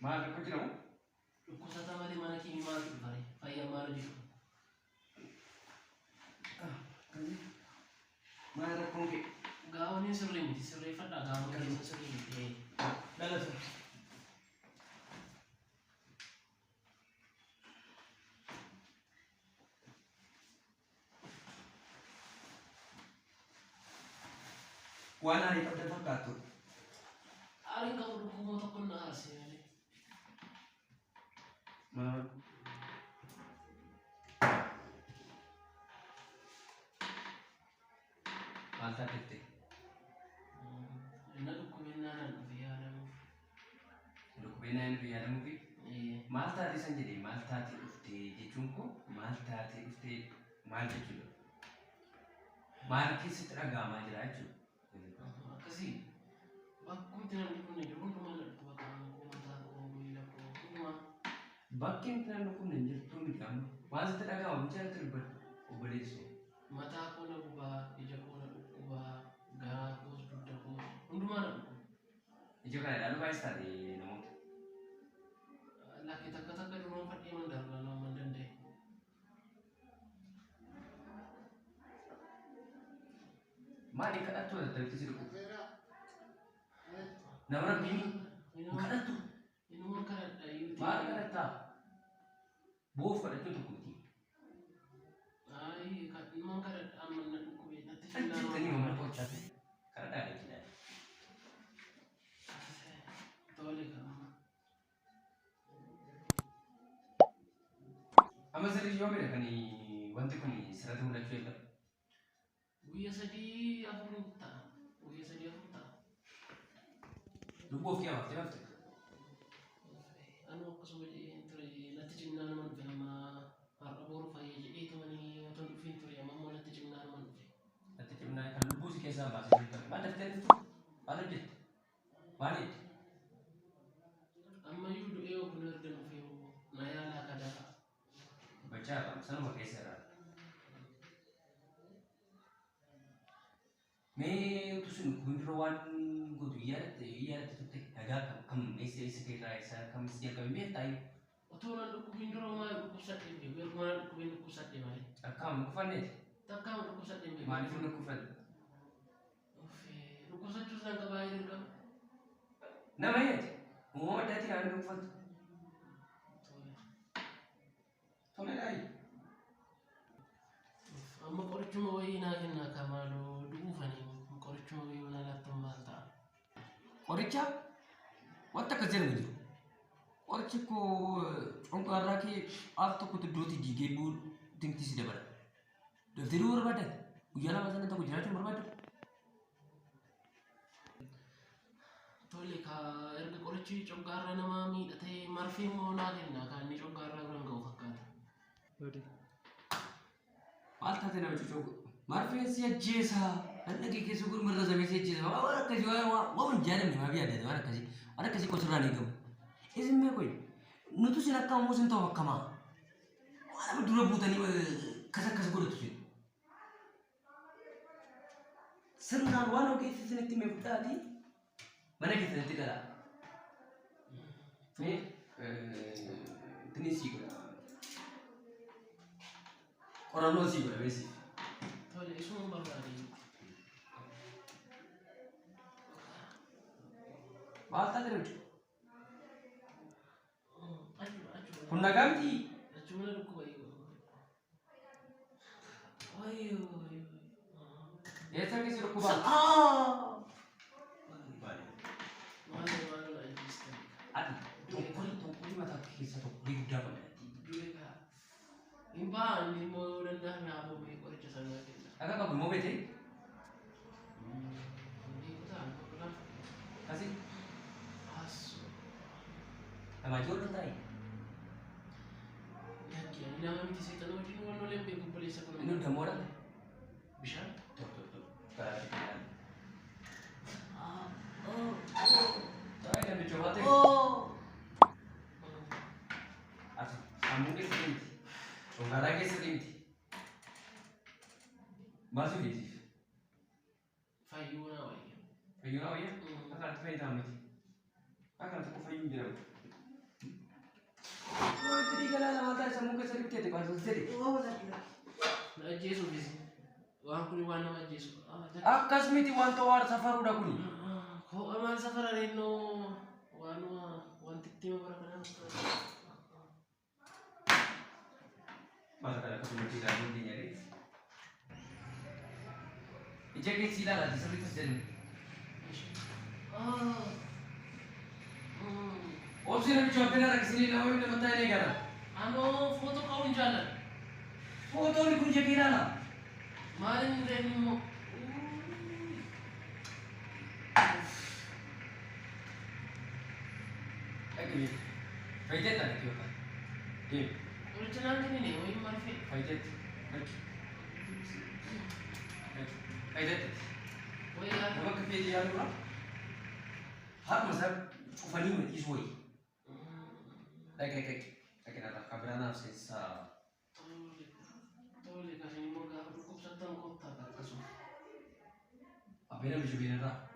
Maal rakkoo jira moo? Dhukkubsataa malee mana keenya maaltu dhufa ree? Fayyaan maal hojii dhufa? Maal rakkoon kee? Gaawoniin sirrii miti, sirreeffadhaa, gaawoniin keessan sirrii miti. Dhalatu. Waan aarii qabda fakkaattu. Aariin qabu, dhukkubuma tokko na aarsee malee. Maal? Maal taatette? Na dhukkubinaa nan dhufe yaadamuuf. Dhukkubinaa inni yaadamuufi? Maal taatee san jedhee, maal taatee dhuftee jechuun koo, maal taatee dhuftee maal jechuudha? Maal keessatti dhaga'amaa jira jechuudha? Akkasii bakkumti namni dhukkubne jiru hundumaa na dhukkuba, qaama koo, mataa koo, miila koo, hundumaa. Bakki inni nan dhukkubne hin jirtu miti amma. Waan sitti dhaga'amu bichaa natti dubbadhu, obboleessoo. Mataa koo na gubaa, ija koo na dhukkubaa, garaa koos, dugda koos, hundumaa na dhukkuba. Ija kana ilaaluu baay'is taate namoota. Lakki, takka takka duroonfadhee man darba nama man danda'e. Maali, kadhattu dadhabbitti si dhukkuba? Nama rabbiin hin kadhattu. Inuma kadhadha iyyuu. Maal kadhattaa? Boof kadhachuu tokko miti. Ayi, inuma kadhadha, amma na dhukkube natti Jettanii mana qorichaatti kadhadhaa jechuudha. Tole qaba. Amma sirrii yoomidha kan wanti kun sirratti mul'achuu eegale? Guyya 3 4 ta'a. Guyya 3 4 ta'a. Lubbuu of kee baaftee bafte. Anu akkasuma jedheen ture, natti cimnaan nama dhufe. Amma har'a boru fayya jedhee tumanii otoo hin dhufiin ture, amma immoo natti cimnaan nama dhufe. Natti cimnaa kan lubbuu si keessaa baasee jirtu. Maal daftee dhuftu? Maal hojjette? Maal jette? Ammayyuu du'ee kun erga dhufee na yaalaa kadaa. Dubbachaa irraa sanuma keessa irraa. Mee utuu sin dhukkubin dura waan gootu yaadatte yaadatte turte, nagaa kam kam, eessa eessa keerraa, eessa kam si jalqabe beektaa iyyuu? Otoo nan dhukkubin dura homaa dhukkubsadhee hin beeku. Erguma nan dhukkubin dhukkubsadhe malee. Akkaam dhukkufanneeti? Takkaama dhukkubsadhee hin beeku. Maaliif hin dhukkufanne? Uffee, dhukkubsachuus nan qabaa dirqama. Nama eeti? Uumama addaatiin haa dhukkufattu. Tole. Tole dhaayi. Amma qorichuma wayii naa kennaa kamaaloo, du'uufanii qorichuma wayii naa laattan maal ta'a? Qoricha wanta akkas jedhamu jiru. Qorichi koo conqaarraa kee al tokkotti iddootti diigee bu'u dinqii si dabala. Daftee du'uu barbaadda? Guyyaa 2 sana tokko jiraachuu barbaadda? Tole ka, erga qorichi coggaarraa namaa miidha ta'e marfee immoo naa kennaa kan inni coggaarraa biraan ga'u fakkaata. Maal taate namichi cuuqu? Marfeen si ajjeesa. Dhaqna kee keessa gurmurra samee si ajjeesa. Waan akkasii waan hin jaalanne maaf yaadate waan akkasii. Waan akkasii qosirraa ni gamu. Isin mee qoyi. Nutu sin akka ammoo sin ta'u akkamaa. Waan nama dura buutanii akkas akkas godhatu sin. Sirnaan waan ogeessi isinitti hime fudhaatii mana keessanitti galaa. Mee ittiin sii godha. Qorannoo sii godha beesi. Tole, isuma barbaade. Maal taate namicha? Achuma achuma. Kun nagaa miti. Achuma na dhukkuba iyyuu. Wayyoo wayyoo. Eessa keessa dhukkubaa? Maaloo maaloo, na ajjeestan. Ati tokkolii tokkolii mataa keessa tokkolii guddaa qabda. Du'e kaa. Hin ba'an immoo yoo danda'ame haa boo'ee qoricha sanaa kenna. Akka qabu immoo beekte. Beeku ta'an qulqullaan. Asi Asoo. namaa ijoollee taa'e. Lakki, ani nama miti, seexana wajjin wal loleen beeku, obboleessa kun. Inni dammoodha. Bishaan. Tokko tokko karaa itti ilaali. Taa'e namicha baate. Ati sammuu keessa deemti. Congaaraa keessa deemti. Maal si hojjetiif? Fayyuu naa wayya. Fayyuu naa wayya? Akka kanatti fayyidaa miti. Akka kanatti tokko fayyuu hin jedhamu. Itti dhiiga laala maal ta'a sammuu keessa dhibteete qaasoo jedhe. Na ajjeesuufis waan kun waan nama ajjeesu. Akkas miti wanta waan safaruudha kuni. Ho'a maal safara reennoo waanuma wanti itti hima bara kanaa. Masa kana akkasuma hojii dandeenya ree. Ija keessi ilaala sirriitti as jedhu. Obsi namicha wabbina rakkisanii nama nama ta'e gara. Anoo footoo ka'uun jaalladha. Footoon kun ija kee ilaala. Maal inni reefni immoo? Dhaqi fayyiteetta dhaqi yookaan. Deemi. Qoricha naan kennine wayii marfee. Fayyiteetti. Dhaqi. Dhaqi. Fayyiteetti. Wayii Nama akka feetii yaaduu harma isaa cufanii maxiisu wayii. Dhaqi dhaqi dhaqi. Dhaqi narraa kan biraa naaf seensaa. Tole tole kasin immoo gaafa dhukkubsattan kottaa akkasuma. Abbee namicha beenarraa.